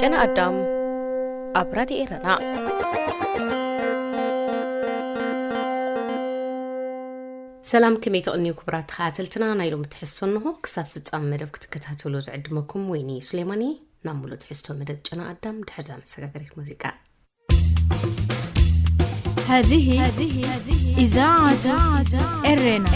ጨና ኣዳም ኣብ ራድዮ ኤረና። ሰላም፣ ከመይ ትቕንዩ ክቡራት ተኸታተልትና? ናይ ሎሚ ትሕዝቶ እንሆ። ክሳብ ፍጻመ መደብ ክትከታተሉ ዝዕድመኩም ወይኒ ሱሌማን እየ። ናብ ሙሉእ ትሕዝቶ መደብ ጨና ኣዳም ድሕርዛ መሰጋገሪት ሙዚቃ። هذه إذاعة إرنا.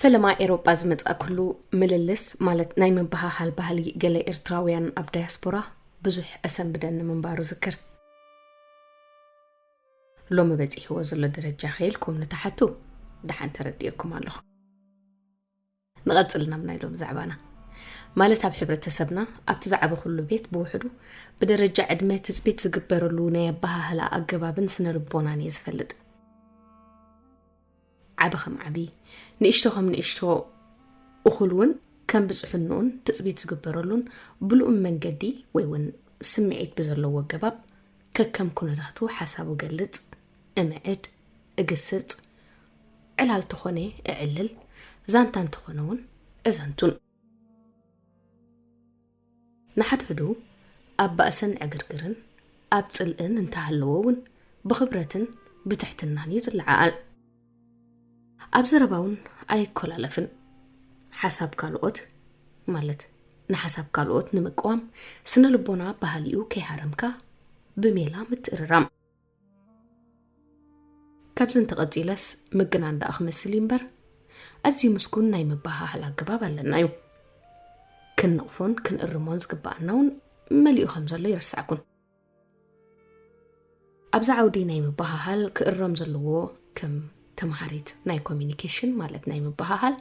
ፈለማ ኤሮጳ ዝመጻእኩሉ ምልልስ፣ ማለት ናይ ምብሃሃል ባህሊ ገለ ኤርትራውያን ኣብ ዳያስፖራ ብዙሕ ኣሰንብደኒ ምንባሩ ዝክር። ሎሚ በጺሕዎ ዘሎ ደረጃ ከ ኢልኩም ንትሓቱ፣ ደሓን ተረዲኤኩም ኣለኹ። ንቐጽል ናብ ናይ ሎሚ ዛዕባና። ማለት ኣብ ሕብረተሰብና፣ ኣብቲ ዝዓበኹሉ ቤት ብውሕዱ ብደረጃ ዕድመ ትጽቢት ዝግበረሉ ናይ ኣበሃህላ ኣገባብን ስነ ልቦናን እየ ዝፈልጥ። ዓቢ ከም ዓቢ፣ ንእሽቶ ከም ንእሽቶ፣ እኹል እውን ከም ብጽሕንኡን ትጽቢት ዝግበረሉን ብልኡም መንገዲ ወይ እውን ስምዒት ብዘለዎ ኣገባብ ከከም ኩነታቱ ሓሳቡ እገልጽ፣ እምዕድ፣ እግስጽ፣ ዕላል ተኾነ እዕልል፣ ዛንታ እንተኾነ እውን እዘንቱን። ንሓድሕዱ ኣብ ባእስን ዕግርግርን ኣብ ጽልእን እንተሃለወ እውን ብኽብረትን ብትሕትናን እዩ ዝለዓዓል። ኣብ ዘረባ እውን ኣይኮላለፍን። ሓሳብ ካልኦት፣ ማለት ንሓሳብ ካልኦት ንምቅዋም ስነ ልቦና ባህሊኡ ከይሃረምካ ብሜላ ምትእርራም። ካብዚ እንተቐጺለስ ምግናን ደኣ ክመስል እዩ እምበር፣ ኣዝዩ ምስጉን ናይ ምበሃሃል ኣገባብ ኣለና እዩ። ክንነቕፎን ክንእርሞን ዝግበኣና እውን መሊኡ ከም ዘሎ ይረስዓኩን። ኣብዚ ዓውዲ ናይ ምበሃሃል ክእረም ዘለዎ፣ ከም ተምሃሪት ናይ ኮሚኒኬሽን፣ ማለት ናይ ምበሃሃል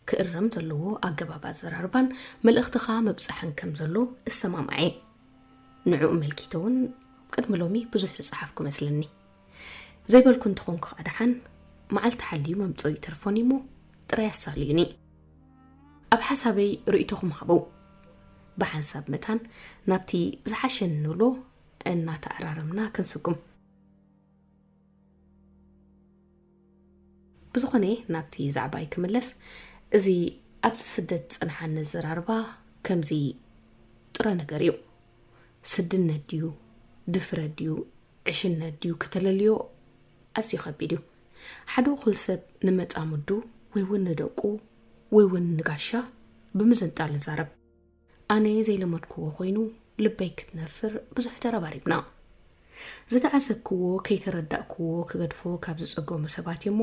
ክእረም ዘለዎ ኣገባብ ኣዘራርባን መልእኽትኻ ምብጻሕን ከም ዘሎ እሰማማዕ እየ። ንዕኡ ኣመልኪተ እውን ቅድሚ ሎሚ ብዙሕ ዝጸሓፍኩ መስለኒ። ዘይበልኩ እንተኾንኩ ከኣ ደሓን፣ መዓልቲ ሓልዩ መምጽኡ ይተርፎን እሞ ጥራይ ኣሳልዩኒ። ኣብ ሓሳበይ ርእይቶኹም ሃቡ። ብሓንሳብ መታን ናብቲ ዝሓሸ ንብሎ እናተኣራረምና ክንስጉም። ብዝኾነ ናብቲ ዛዕባይ ክምለስ፣ እዚ ኣብዚ ስደት ዝጸንሓኒ ኣዘራርባ ከምዚ ጥረ ነገር እዩ። ስድነት ድዩ፣ ድፍረት ድዩ፣ ዕሽነት ድዩ ከተለልዮ ኣዝዩ ከቢድ እዩ። ሓደ እኹል ሰብ ንመጻምዱ ወይ እውን ንደቁ ወይ እውን ንጋሻ ብምዝንጣል ይዛረብ። ኣነ ዘይለመድክዎ ኮይኑ ልበይ ክትነፍር ብዙሕ ተረባሪብና። ዝተዓዘብክዎ ከይተረዳእክዎ ክገድፎ ካብ ዝጸገሙ ሰባት እየ እሞ፣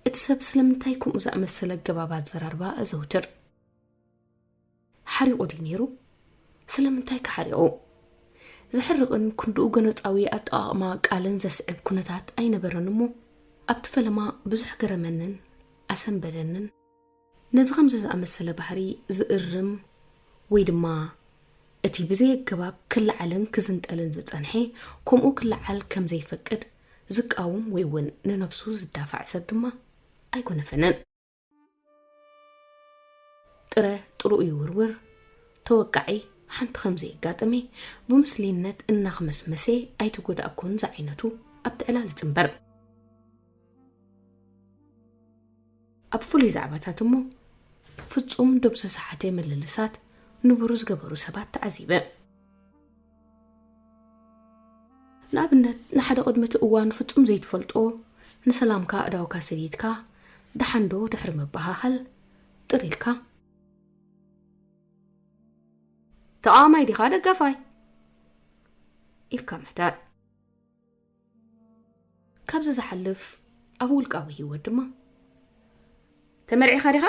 እቲ ሰብ ስለምንታይ ከምኡ ዝኣመሰለ ኣገባብ ኣዘራርባ ኣዘውትር? ሓሪቑ ድዩ ነይሩ? ስለምንታይ ከ ሓሪቑ? ዘሕርቕን ክንድኡ ገነጻዊ ኣጠቓቕማ ቃልን ዘስዕብ ኩነታት ኣይነበረን እሞ፣ ኣብቲ ፈለማ ብዙሕ ገረመንን ኣሰንበደንን። ነዚ ከምዚ ዝኣመሰለ ባህሪ ዝእርም ወይ ድማ እቲ ብዘይ ኣገባብ ክለዓልን ክዝንጠልን ዝጸንሐ፣ ከምኡ ክለዓል ከም ዘይፈቅድ ዝቃወም ወይ እውን ንነብሱ ዝዳፋዕ ሰብ ድማ ኣይጎነፈንን። ጥረ ጥርኡ ይውርውር፣ ተወቃዒ ሓንቲ ከም ዘየጋጠመ ብምስሊነት እናኽመስመሰ ኣይተጎዳእኩን ዝዓይነቱ ኣብቲ ዕላል ይጽንበር። ኣብ ፍሉይ ዛዕባታት እሞ ፍጹም ዶብ ዝሰሓተ ምልልሳት ንቡር ዝገበሩ ሰባት ተዓዚበ። ንኣብነት፣ ንሓደ ቅድሚ እቲ እዋን ፍጹም ዘይትፈልጦ ንሰላምካ ኣእዳውካ ሰዲድካ፣ ደሓን ዶ ድሕሪ ምብሃሃል ጥር ኢልካ፣ "ተቓዋማይ ዲኻ ደጋፋይ?" ኢልካ ምሕታት። ካብዚ ዝሓልፍ፣ ኣብ ውልቃዊ ህይወት ድማ፣ "ተመርዒኻ ዲኻ?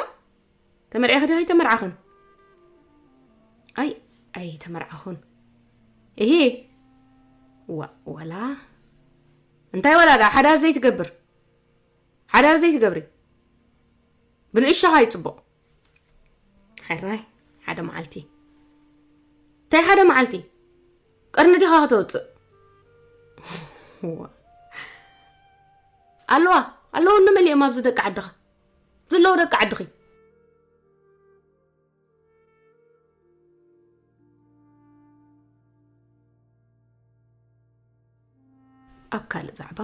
ተመርዒኺ ዲኺ? ተመርዓኽን?" "ኣይ፣ ኣይተመርዓኹን." "እሂ፣ ዋ-፣ ወላ እንታይ ወላ ደኣ ሓዳር ዘይትገብር? ሓዳር ዘይትገብሪ? ብንእሽቶኻ እዩ ጽቡቕ." ሕራይ፣ ሓደ መዓልቲ። "እንታይ ሓደ መዓልቲ? ቀርኒ ዲኻ ከተውጽእ?" ዋ። "ኣለዋ፣ ኣለዉ፣ እንመሊኦም ኣብዚ ደቂ ዓድኻ። ዘለዉ ደቂ ዓድኺ?" ኣብ ካልእ ዛዕባ፣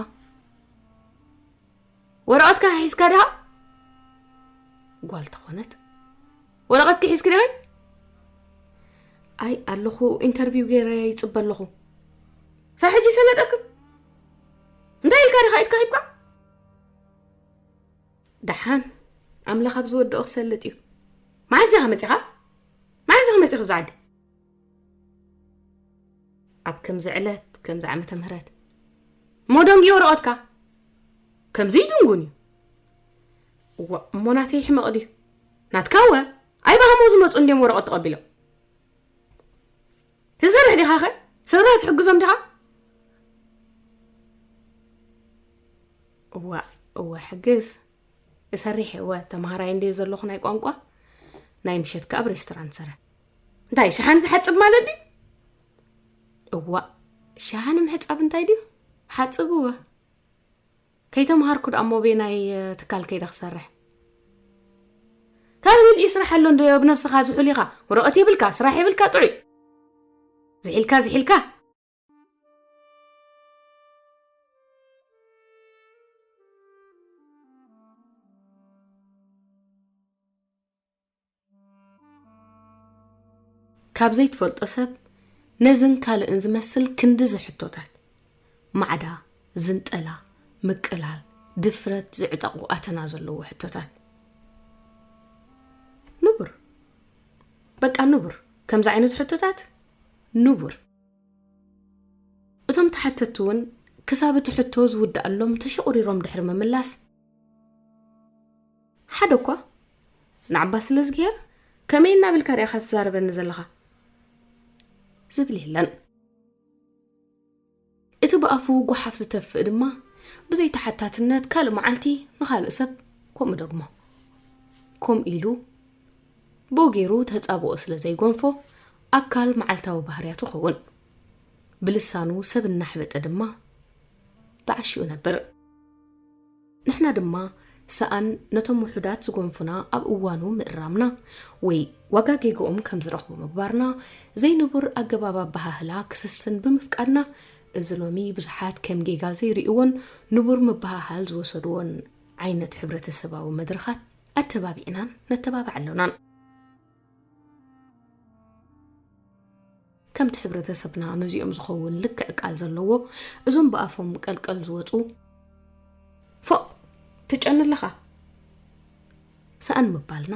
"ወረቐትካ ሒዝካ ዲኻ?" ጓል ተኾነት፣ ወረቐትኪ ሒዝኪ ዶ? ኣይ ኣለኹ፣ ኢንተርቪው ገይረ ይጽበ ኣለኹ። ሳብ ሕጂ ሰለጠክም? እንታይ ኢልካ ዲኻ ኢድካ ሂብካ? ደሓን ኣምላኽ ኣብ ዝወድኦ ክሰልጥ እዩ። መዓስ ዲኻ መጺኻ? መዓስ ዲኻ መጺኹ ብዛ ዓዲ? ኣብ ከምዚ ዕለት፣ ከምዚ ዓመተ ምህረት። እሞ ደንጉዩ ወረቐትካ? ከምዚ ይድንጉን እዩ። እዋ፣ እሞ ናተይ ሕመቕ ድዩ? ናትካ እወ፣ ኣይ ባህሞ ዝመጹ እንድዮም ወረቐት ተቐቢሎም። ትሰርሕ ዲኻ ኸ? ስድራ ትሕግዞም ዲኻ? እዋ፣ እወ፣ ሕግዝ። እሰርሕ እወ፣ ተምሃራይ እንድየ ዘለኹ ናይ ቋንቋ፣ ናይ ምሸት ከኣ ኣብ ሬስቶራንት ሰረ። እንታይ፣ ሸሓኒ ትሓጽብ ማለት ድዩ? እዋ፣ ሸሓኒ ምሕጻብ እንታይ ድዩ? ሓጽብ እወ። ከይተምሃርኩ ደኣ እሞ ቤናይ፣ እ፣ ትካል ከይደ ክሰርሕ። ካልእ ምልኢ ስራሕ ኣሎ እንዶ ብነብስኻ ዝሑል ኢኻ። ወረቐት የብልካ፣ ስራሕ የብልካ፣ ጥዑይ። ዝሒልካ፣ ዝሒልካ። ካብ ዘይትፈልጦ ሰብ ነዝን ካልእን ዝመስል ክንድዚ ሕቶታት፣ ማዕዳ፣ ዝንጠላ፣ ምቅላል፣ ድፍረት ዝዕጠቑ ኣተና ዘለዎ ሕቶታት። ንቡር። በቃ ንቡር። ከምዚ ዓይነት ሕቶታት ንቡር። እቶም ተሓተትቲ እውን ክሳብ እቲ ሕቶ ዝውዳእሎም ተሸቑሪሮም ድሕሪ ምምላስ፣ ሓደ እኳ ንዓባ ስለ ዝግሄር ከመይ እናበልካ ዲኻ ትዛረበኒ ዘለኻ? ዝብል የለን። እቲ ብኣፉ ጓሓፍ ዝተፍእ ድማ ብዘይ ተሓታትነት ካልእ መዓልቲ ንኻልእ ሰብ ከምኡ ደግሞ። ከምኡ ኢሉ ብኡ ገይሩ ተጻብኦ ስለ ዘይጎንፎ ኣካል መዓልታዊ ባህርያቱ ኸውን። ብልሳኑ ሰብ እናሕበጠ ድማ ብዓሽኡ ነብር። ንሕና ድማ ሰኣን ነቶም ውሑዳት ዝጎንፉና ኣብ እዋኑ ምእራምና ወይ ዋጋ ጌግኦም ከም ዝረኽቡ ምግባርና ዘይንቡር ኣገባብ ኣበሃህላ ክስስን ብምፍቃድና እዚ ሎሚ ብዙሓት ከም ጌጋ ዘይርእይዎን ንቡር ምብሃሃል ዝወሰድዎን ዓይነት ሕብረተሰባዊ መድረኻት ኣተባቢዕናን ነተባብዕ ኣሎናን። ከምቲ ሕብረተሰብና ነዚኦም ዝኸውን ልክዕ ቃል ዘለዎ፣ እዞም ብኣፎም ቀልቀል ዝወጹ፣ "ፎእ፣ ትጨኒ ኣለኻ?" ሰኣን ምባልና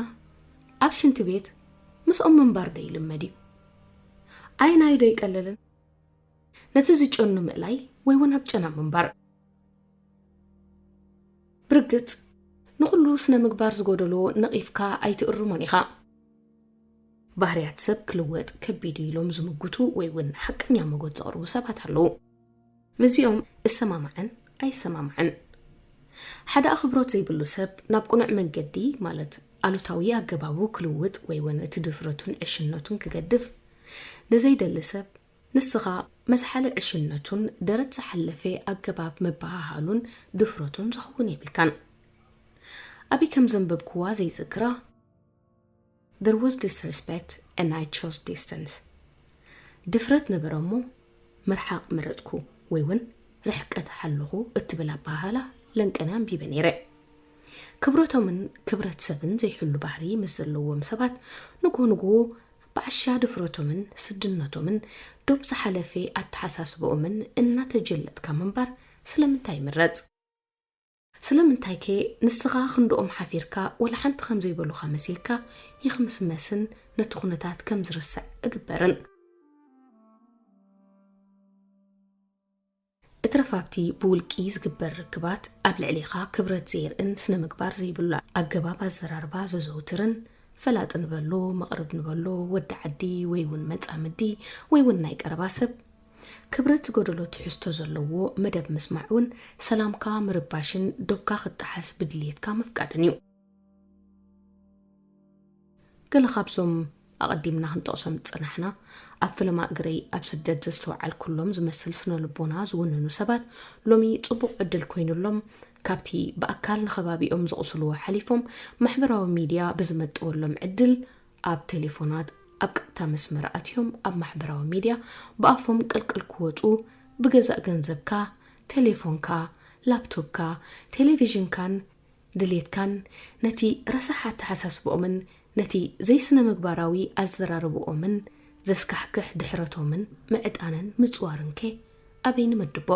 ኣብ ሽንቲ ቤት ምስኦም ምንባር ዶ ይልመድ እዩ? ኣየናይ ዶ ይቀልልን? ነቲ ዝጨኑ ምእላይ ወይ እውን ኣብ ጨና ምንባር። ብርግጽ፣ ንኹሉ ስነ ምግባር ዝጎደሎ ነቒፍካ ኣይትእርሞን ኢኻ። ባህርያት ሰብ ክልወጥ ከቢድ እዩ ኢሎም ዝምጉቱ ወይ እውን ሓቀኛ መጎት ዘቕርቡ ሰባት ኣለዉ። ምስዚኦም እሰማማዕን ኣይሰማማዕን። ሓደ ኣኽብሮት ዘይብሉ ሰብ ናብ ቅኑዕ መንገዲ፣ ማለት ኣሉታዊ ኣገባቡ ክልውጥ ወይ እውን እቲ ድፍረቱን ዕሽነቱን ክገድፍ ንዘይደሊ ሰብ፣ ንስኻ መዝሓሊ ዕሽነቱን ደረት ዝሓለፈ ኣገባብ ምብሃሃሉን ድፍረቱን ዝኸውን የብልካን። ኣበይ ከም ዘንበብክዋ ዘይዝክራ፣ "There was disrespect and I chose distance." ድፍረት ነበረ እሞ ምርሓቕ መረጽኩ ወይ እውን ርሕቀት ሓለኹ እትብል ኣበሃህላ ለንቀነ ኣንቢበ ነይረ። ክብረቶምን ክብረት ሰብን ዘይሕሉ ባህሪ ምስ ዘለዎም ሰባት ንግሆ ንግሆ ብዓሻ ድፍረቶምን ስድነቶምን ዶብ ዝሓለፈ ኣተሓሳስባኦምን እናተጀለጥካ ምንባር ስለምንታይ ይምረጽ? ስለምንታይከ ንስኻ ክንድኦም ሓፊርካ ወላ ሓንቲ ከም ዘይበሉኻ መሲልካ ይኽምስመስን ነቲ ኩነታት ከም ዝርሳዕ እግበርን? እትረፍ ኣብቲ ብውልቂ ዝግበር ርክባት ኣብ ልዕሌኻ ክብረት ዘየርእን ስነ ምግባር ዘይብሉ ኣገባብ ኣዘራርባ ዘዘውትርን፣ ፈላጥ ንበሎ፣ መቕርብ ንበሎ፣ ወዲ ዓዲ ወይ እውን መጻምዲ ወይ እውን ናይ ቀረባ ሰብ፣ ክብረት ዝጎደሎ ትሕዝቶ ዘለዎ መደብ ምስማዕ እውን ሰላምካ ምርባሽን ዶብካ ክጠሓስ ብድልየትካ ምፍቃድን እዩ። ገለ ካብዞም ኣቐዲምና ክንጠቕሶም ዝጸናሕና፣ ኣብ ፈለማ እግረይ ኣብ ስደት ዘስተውዓልኩሎም ዝመስል ስነ ልቦና ዝውንኑ ሰባት፣ ሎሚ ጽቡቕ ዕድል ኮይኑሎም፣ ካብቲ ብኣካል ንኸባቢኦም ዝቕስልዎ ሓሊፎም፣ ማሕበራዊ ሚድያ ብዝመጠወሎም ዕድል፣ ኣብ ቴሌፎናት ኣብ ቀጥታ መስመር ኣትዮም፣ ኣብ ማሕበራዊ ሚድያ ብኣፎም ቅልቅል ክወጹ፣ ብገዛእ ገንዘብካ፣ ቴሌፎንካ፣ ላፕቶፕካ፣ ቴሌቪዥንካን ድሌትካን ነቲ ረሳሕ ኣተሓሳስባኦምን ነቲ ዘይስነ ምግባራዊ ኣዘራርብኦምን ዘስካሕክሕ ድሕረቶምን ምዕጣንን ምጽዋርንከ ኣበይ ንምድቦ?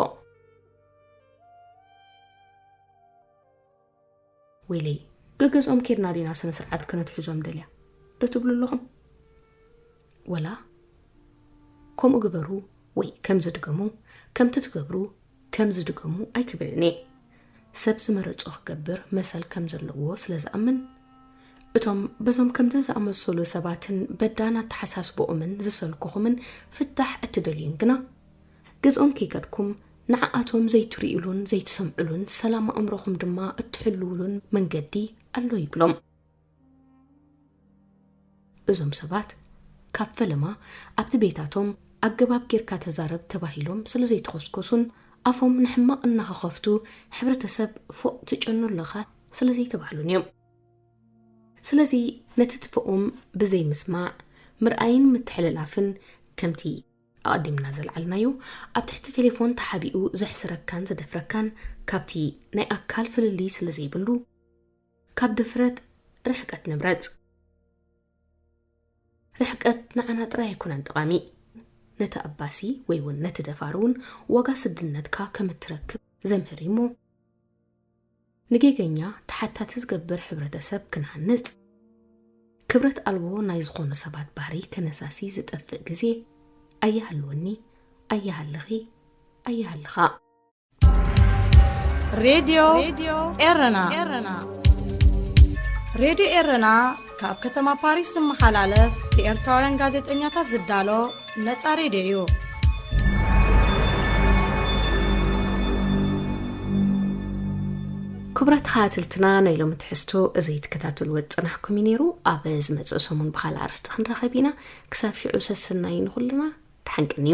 ወይለይ፣ ገገዝኦም ኬድና ዲና ስነ ስርዓት ከነትሕዞም ደልያ ዶ ትብሉ ኣለኹም? ወላ ከምኡ ግበሩ ወይ ከምዚ ድገሙ፣ ከምቲ ትገብሩ ከምዚ ድገሙ ኣይክብልን እየ። ሰብ ዝመረጾ ክገብር መሰል ከም ዘለዎ ስለ ዝኣምን፣ እቶም በዞም ከምዚ ዝኣመሰሉ ሰባትን በዳን ኣተሓሳስብኦምን ዝሰልኩኹምን ፍታሕ እትደልዩን ግና፣ ገዝኦም ከይከድኩም ንዓኣቶም ዘይትርእዩሉን ዘይትሰምዑሉን ሰላም ኣእምሮኹም ድማ እትሕልውሉን መንገዲ ኣሎ ይብሎም። እዞም ሰባት ካብ ፈለማ ኣብቲ ቤታቶም ኣገባብ ጌርካ ተዛረብ ተባሂሎም ስለ ዘይተኾስኮሱን ኣፎም ንሕማቕ እናኸኸፍቱ ሕብረተሰብ ፎእ ትጨኑ ኣለኻ ስለ ዘይተባህሉን እዮም። ስለዚ ነቲ ትፍኦም ብዘይምስማዕ ምርኣይን ምትሕልላፍን ከምቲ ኣቐዲምና ዘልዓልናዮ ኣብ ትሕቲ ቴሌፎን ተሓቢኡ ዘሕስረካን ዘደፍረካን ካብቲ ናይ ኣካል ፍልልይ ስለ ዘይብሉ ካብ ድፍረት ርሕቀት ንምረጽ። ርሕቀት ንዓና ጥራይ ኣይኮነን ጠቓሚ፣ ነቲ ኣባሲ ወይ እውን ነቲ ደፋር እውን ዋጋ ስድነትካ ከም እትረክብ ዘምህር እዩ እሞ፣ ንጌገኛ ተሓታቲ ዝገብር ሕብረተሰብ ክንሃንጽ፣ ክብረት ኣልቦ ናይ ዝኾኑ ሰባት ባህሪ ከነሳሲ ዝጠፍእ ግዜ ኣይሃልወኒ፣ ኣይሃልኺ፣ ኣይሃልኻ። ሬድዮ ኤረና። ሬድዮ ኤረና ካብ ከተማ ፓሪስ ዝመሓላለፍ ብኤርትራውያን ጋዜጠኛታት ዝዳሎ ነጻ ሬድዮ እዩ። ክቡራት ተኸታተልትና፣ ናይ ሎሚ ትሕዝቶ እዚ ትከታተልዎ ዝጸናሕኩም እዩ ነይሩ። ኣብ ዝመጽእ ሰሙን ብኻልእ ኣርእስቲ ክንራኸብ ኢና። ክሳብ ሽዑ ሰሰናዩ ንኹልና። ደሓን ቅንዩ።